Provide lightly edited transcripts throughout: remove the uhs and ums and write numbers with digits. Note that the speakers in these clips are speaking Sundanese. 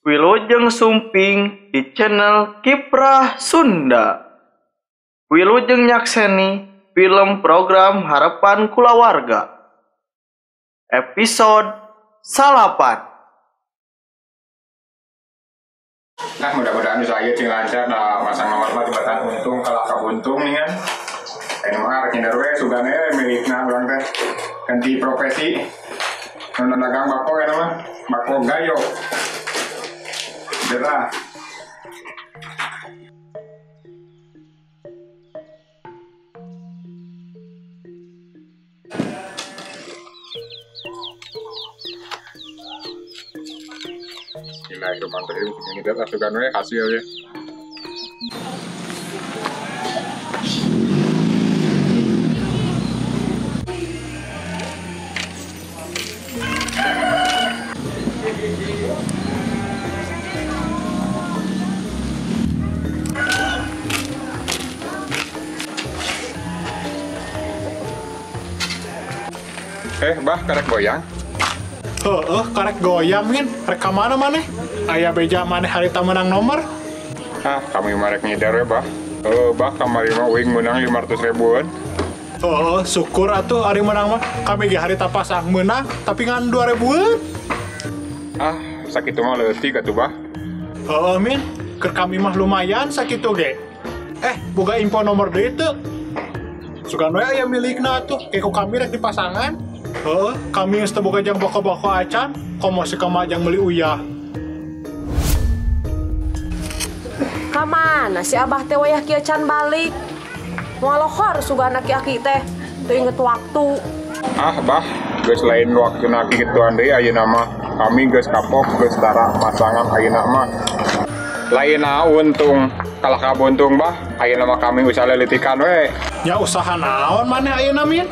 Wilujeng Sumping di channel Kiprah Sunda. Wilujeng nyakseni film program Harapan Kulawarga episode 9. Nah, mudah-mudahan bisa aja cing lancar nah masang nomor mah tibatan untung kalah kabuntung nih kan. Ini mah rek nyender we sugane milikna urang teh ganti profesi. Nu dagang bako eta mah, bako gayo. Gerah. Bismillahirrahmanirrahim. Ini kita asukan we hasilnya. Bah, karek goyang. Heeh, karek goyang min. Rek ka mana maneh? Aya beja maneh harita menang nomor? Ah, kami mah rek ngider we, Bah. Bah, kamari mah uing menang 500 ribuan. Heeh, syukur atuh ari menang mah. Kami ge harita pasang menang, tapi ngan 2 ribuan. Ah, sakitu mah leutik atuh, Bah. Heeh, min. Keur kami mah lumayan sakitu ge. Boga info nomor deui teu? Sugan we aya milikna atuh, ke ku kami rek dipasangan. Heeh, kami geus teu boga jang boko-boko acan, komo si kama jang meuli uyah. Ka mana si Abah teh wayah kieu can balik? Moal lohor sugana aki-aki teh, teu inget waktu. Ah, Bah, geus lain waktuna kituan deui ayeuna mah. Kami geus kapok geus tara pasangan ayeuna mah. Lain untung, kalah kabuntung, Bah. Ayeuna mah kami usaha lelitikan we. Ya usaha naon maneh ayeuna min?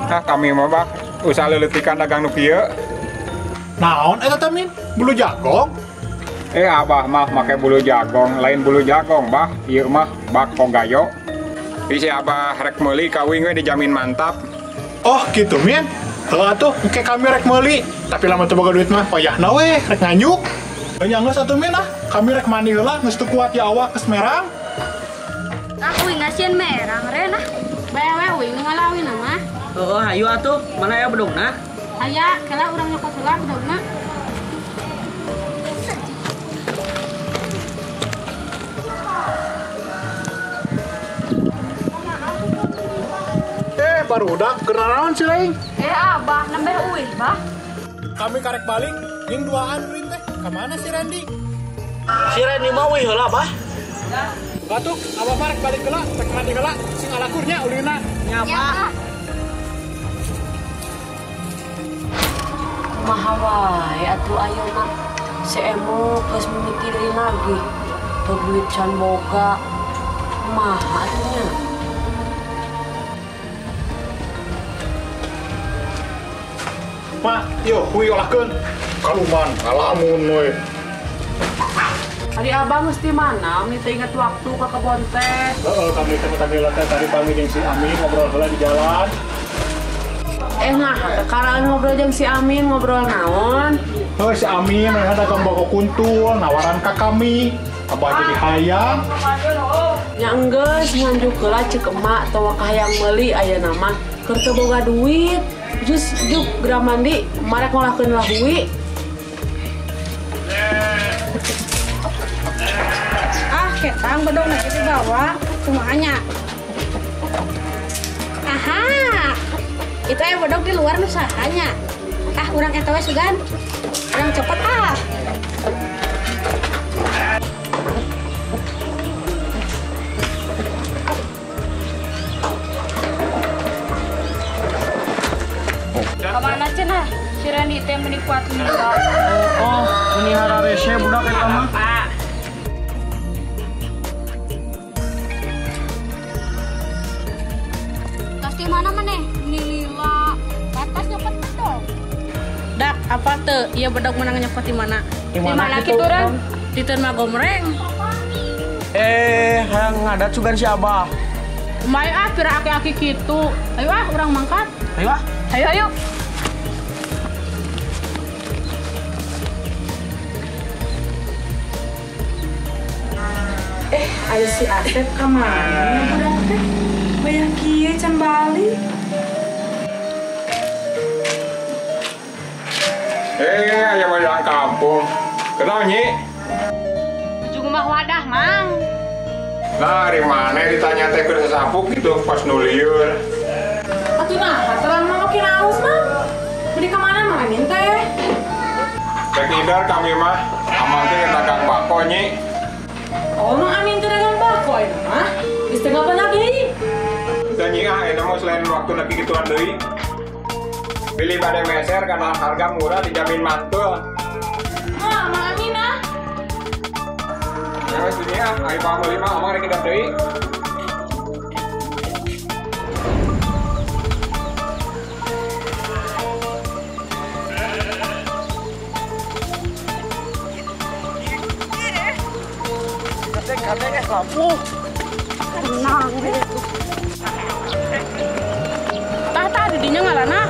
Nah, kami mah, Bah, usaha lelitikan dagang nu kieu. Naon eta teh min? Bulu jagong? Abah mah make bulu jagong, lain bulu jagong, Bah. Ieu mah bako gayo. Bisi abah rek meuli ka uing we dijamin mantap. Oh, gitu min. Heuh atuh, engke kami rek meuli. Tapi lamun teu boga duit mah payahna we, rek nganyuk. Nya geus atuh min ah, kami rek mandi heula geus teu kuat ya awak geus merang. Ah, uing ngasieun merang ren ah. Bae we uing nu ngalawina mah. Heeh, hayu atuh, mana aya bedogna? Aya, kela urang nyokot heula bedogna. Barudak keur naraon si laing? Abah, nembe uih, Bah. Kami karek balik, jeung duaan ulin teh. Ka mana si Randy? Si Randy mah uih heula, Bah. Atuh, abah mah rek balik heula, rek mandi heula, sing alakurnya ulina. Nya, Bah. Kumaha wae atuh ayeuna si Emo geus mimiti deui nagih. Teu duit can boga. Kumaha atuh nya? Mak, yo hui olahkeun. Kaluman, ngalamun we. Ari abah geus di mana? Meni teu inget waktu ka kebon teh. Heeh, kami teh tadi teh tadi pami jeung si Amin ngobrol heula di jalan. Nah, karaan ngobrol jeung si Amin, ngobrol naon? Heuh, si Amin mah dagang bako kuntul, nawaran ka kami. Abah jadi hayang. Nya enggeus nganjuk heula ceuk emak atawa ka hayang meuli ayeuna mah keur teu boga duit. Jus juk geura mandi, marek ngolahkeun lahui. Ah, ketang bedogna ge dibawa, kumaha nya? Aha. Itu aya bedog di luar nu saha nya? Ah, urang eta we sugan. Urang cepet ah. Kamana cenah si Randy teh meuni kuat lila. Oh, meuni hararese budak eta mah. Tas di mana maneh? Meuni lila. Batas nyopet bedog. Dak, apa teu? Ieu bedog menang nyopet di mana? Di mana kitu, Ren? Di teu mah gomreng. Hayang ngadat sugan si Abah. Lumayan ah, pira aki-aki kitu. Ayo ah, urang mangkat. Ayo ah. Ayo, ayo. Ayo si Asep ka mana budak teh? Bayang kieu can balik. Aya mah jalan kampung. Kenal nyi? Ujung mah wadah, Mang. Nah, dari mana ditanya teh keur sasapuk gitu pas nu lieur. Atuh nah, terang mah makin aus, Mang. Beli ka mana Mang Amin teh? Rek ngider kami mah, amang teh dagang bako nyi. Oh, Mang Amin teh dagang bako ayeuna mah. Geus teu ngapan deui. Teu nyi ah, ayeuna mah selain waktu lagi gituan deui. Pilih pada meser karena harga murah dijamin mantul. Wah, Mang Amin ah. Ya wes dunia, ayo mau beli mah, omong rek ngider deui. Katanya lampu. Tenang. Tah tah didinya ngalana.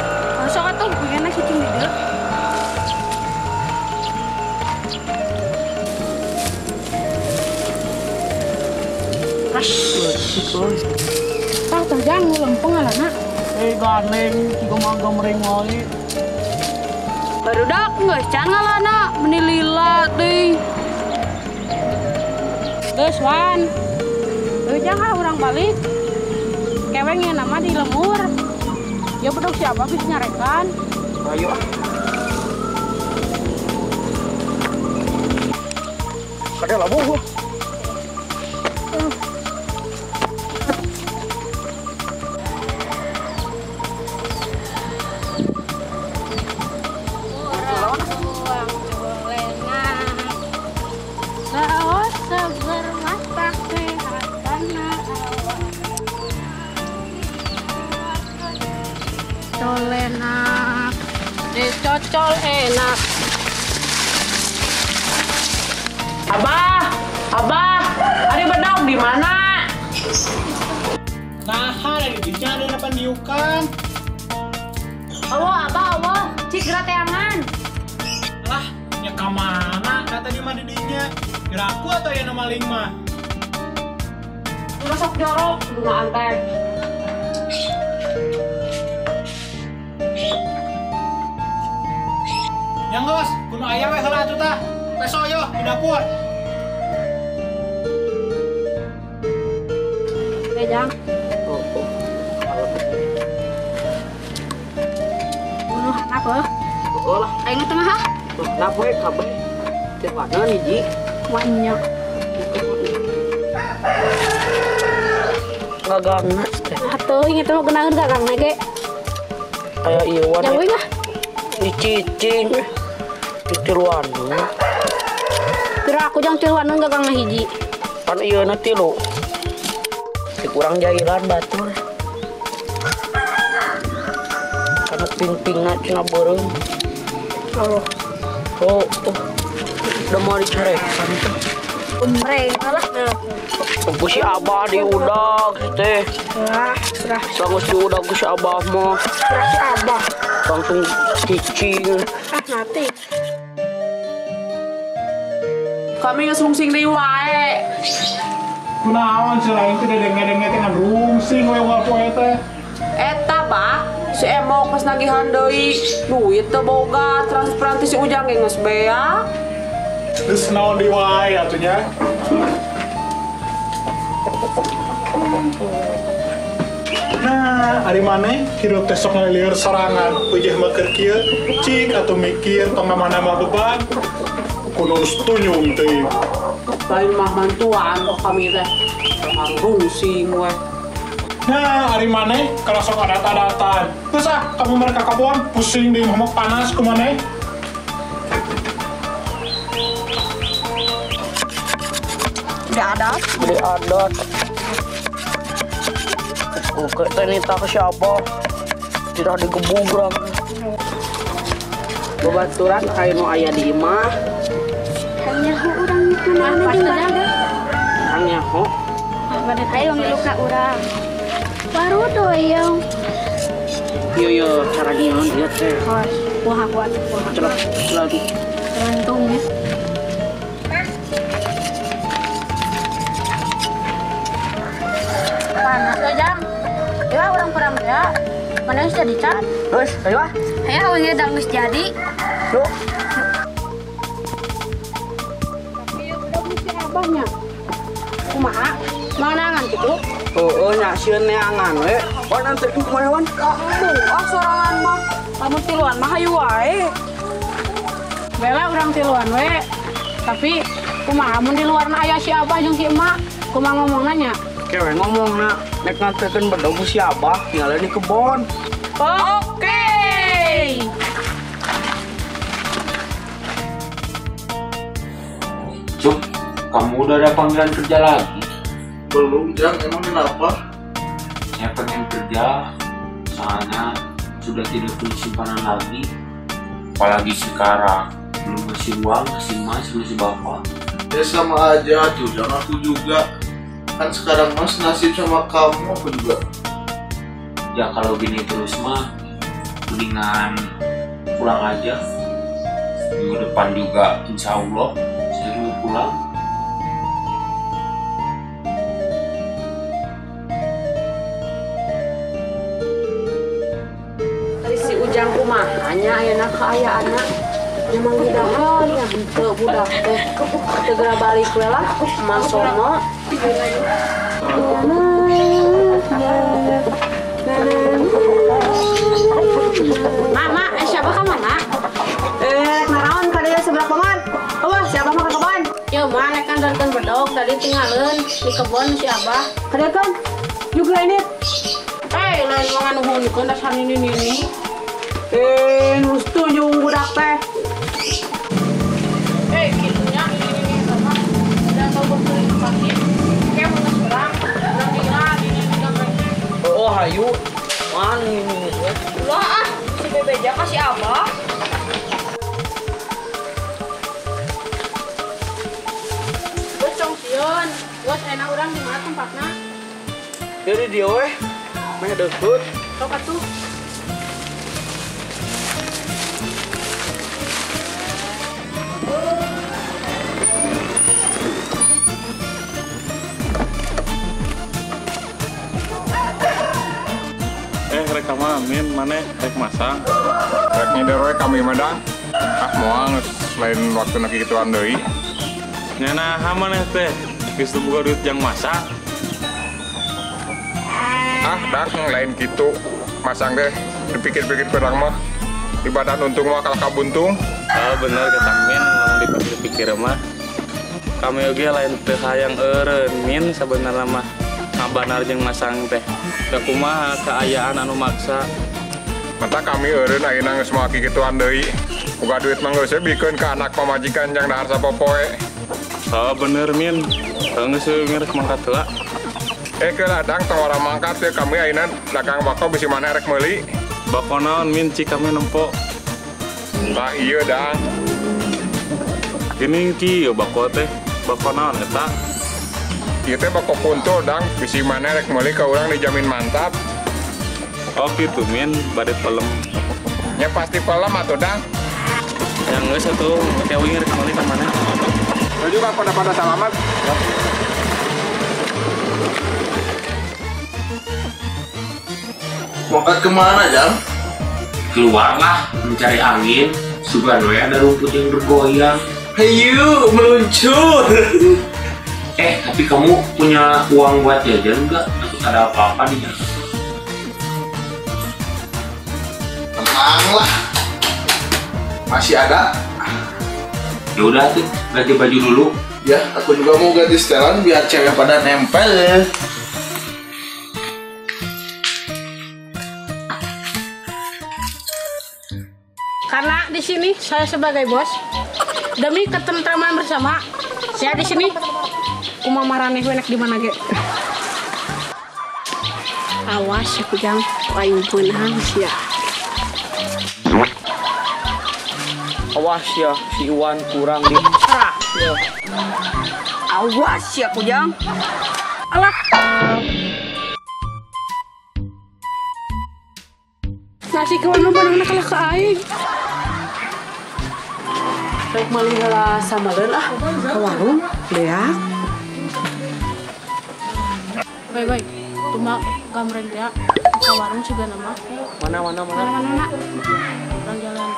Sok atuh pengenna cicing di dieu. Tah tah jang lempeng ngalana. Gandeng siga mah gamreng wae. Barudak geus can ngalana meni lila teuing. Geus wan. Euy jang ah urang balik. Keweng nya nama di lemur. Ya bedog siapa bisa nyarekan? Ayo ah. Kada labuh. Enak, dicocol enak. Abah, abah, ada bedog di mana? Nah, ada di dinya ada depan diukan. Allah, abah, Allah, cik gerak teangan. Lah, ya ka mana? Kata di mana dinya? Kira aku atau ya nama maling mah? Udah sok jorok, gunaan teh. Yang geus, kuno aya we heula atuh tah. Peso yo di dapur. Teh jang. Oh, oh. Bunuh anak heuh. Oh lah. Aing tengah ha. Kenapa we kabeh? Teh warna hiji. Banyak. Gagangna teh. Atuh inget mah genaheun gagangna ge. Aya ieu warna. Yang we lah. Dicicing. Ditiluan. Kira aku jang tiluan gagangna hiji. Pan ieu na tilu. Kurang jailan batur. Kana ping-pingna cenah beureum. Oh. Oh, oh. Udah mau dicarekan tuh. Umreng lah. Ku si Abah diudag teh. Wah, serah. Bagus diudag ku si Abah mah. Serah si Abah. Langsung cicing. Ah, mati. Kami geus rungsing deui wae. Kunaon selain teh dedenge-denge teh ngan rungsing we unggal poe teh. Eta bah, si Emok pas nagihan deui duit teu boga, transferan ti si Ujang ge geus beak. Geus naon deui wae atuh nya. Nah, ari maneh hirup teh sok ngalieur sorangan, ujeh mah keur kieu, cik atuh mikir tong nambah-nambah beban. Kudu tunyung teuing. Lain mah mantuan kok kami teh. Rungsing we. Nah, ari maneh kalau sok adat-adatan. Geus ah, kamu mereka kabon pusing di imah panas ku maneh. Udah adat? Beli adat. Oke, teh nita ke siapa? Tidak digebugrak. Babaturan kayu nu aya di imah. Hanya urang mana jeung barudak. Hanya ho. Badan ayo ngilu ka urang. Baru doyong. Yo yo cara nyeun ieu teh. Wah, kuat, wah. Celak lagi. Tergantung ya. jadi can. Geus, ayo ah. Hayo ieu da geus jadi. Yuk. Tapi ieu bedog si abahnya. Kumaha? Manangan kitu? Heeh, nya sieun neangan we. Wan anterkeun kumaha wan? Ah, sorangan mah. Lamun tiluan mah hayu wae. Bela urang tiluan we. Tapi kumaha mun di luar aya si abah jeung si emak, kumaha ngomongna nya? Kewe ngomongna nek nganterkeun bedog si abah tinggalin di kebon. Oke. Cuk, kamu udah ada panggilan kerja lagi? Belum, Jang. Emang kenapa? Saya pengen kerja, soalnya sudah tidak punya simpanan lagi. Apalagi sekarang, belum ngasih uang, ngasih mas, ngasih bapak. Ya sama aja tuh, Jang. Aku juga. Kan sekarang mas nasib sama kamu, aku juga. Ya kalau gini terus mah, mendingan pulang aja. Minggu depan juga, insya Allah, saya mau pulang. Si Ujang kumaha nya ayeuna kaayaanna memang didahar nya henteu budak teh segera balik we lah Mas Sono. Mama, siapa ka mana? Naraon ka dieu sebelah paman. Wah, siapa mah ka kebon? Ieu mah nek nganterkeun bedog tadi tinggalin di kebon si Abah. Kadekan juga ini. Lain mah nganuhunkeun dasar nini-nini. Nu setuju budak teh. Kitunya ini sama. Udah tau berkeliling pagi. Kayak mau urang, urang gila ini juga. Oh, hayu. Man ini. Ulah ah, si Bebeja kasih Abah. Geus tong sieun. Geus enak urang di mana tempatna? Jadi dia weh. Meh deukeut. Sok atuh. Rek ka min maneh rek masang. Rek ngider we kami mah dang. Ah moal lain waktu na kikituan deui. Nya naha maneh teh geus teu boga duit jang masang. Ah dang lain kitu. Masang teh dipikir-pikir kurang mah. Ibadah untung mah kalah kabuntung. Oh bener kata min lamun dipikir-pikir mah. Kami oge lain teu hayang eureun min sabenerna mah. Ngabanar jeung masang teh. Da kumaha kaayaan anu maksa. Mata kami eureun ayeuna geus moal kikituan deui. Boga duit mah geus we bikeun ka anak pamajikan jang dahar sapopoe. Oh bener min. Geus ngerek mangkat heula. Ke ladang tong ora mangkat teh kami ayeuna dagang bako bisi maneh rek meuli. Bako naon min cik kami nempo. Tah ieu dang. Gini kieu bako teh. Bako naon eta? Ieu teh bako kuntul dang, bisi maneh rek meuli ka urang dijamin mantap. Oh kitu min, bade pelem. Nya pasti pelem atuh dang. Yang geus atuh, ke wingi rek meuli ka maneh. Tuju ka pada salamat. Mangkat kemana, Jang? Keluarlah mencari angin. Sugan we ada rumput yang bergoyang. Hayu, meluncur. Tapi kamu punya uang buat jajan nggak? Takut ada apa-apa di jalan. Tenang lah, masih ada. Ya udah tuh, ganti baju dulu. Ya, aku juga mau ganti setelan biar cewek pada nempel. Karena di sini saya sebagai bos, demi ketentraman bersama, saya di sini kumaha maraneh we nek di mana ge. Awas ya kujang, aing beunang sia. Awas ya si Iwan kurang di. Ya. Awas ya kujang. Alah. Nasi kawan mah beunangna kalah ka aing. Rek meuli heula samaleun ah ka warung beak. Baik, baik. Cuma gambreng dia ke warung juga nama. Mana mana mana. Mana mana. Orang jalan.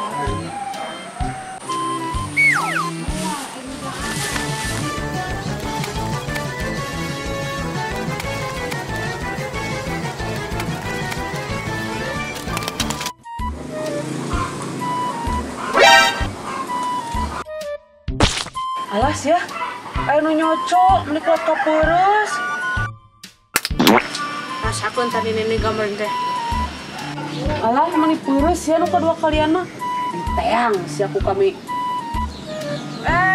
Alas ya, ayo nu nyocok, meni kuat kaperes. Rasakeun tadi nenek gambreng teh. Alah, meni peres ya nu kedua kalian mah. Diteang si aku kami.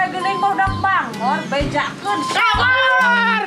Geuning barudak bangor, bejakeun. Sabar.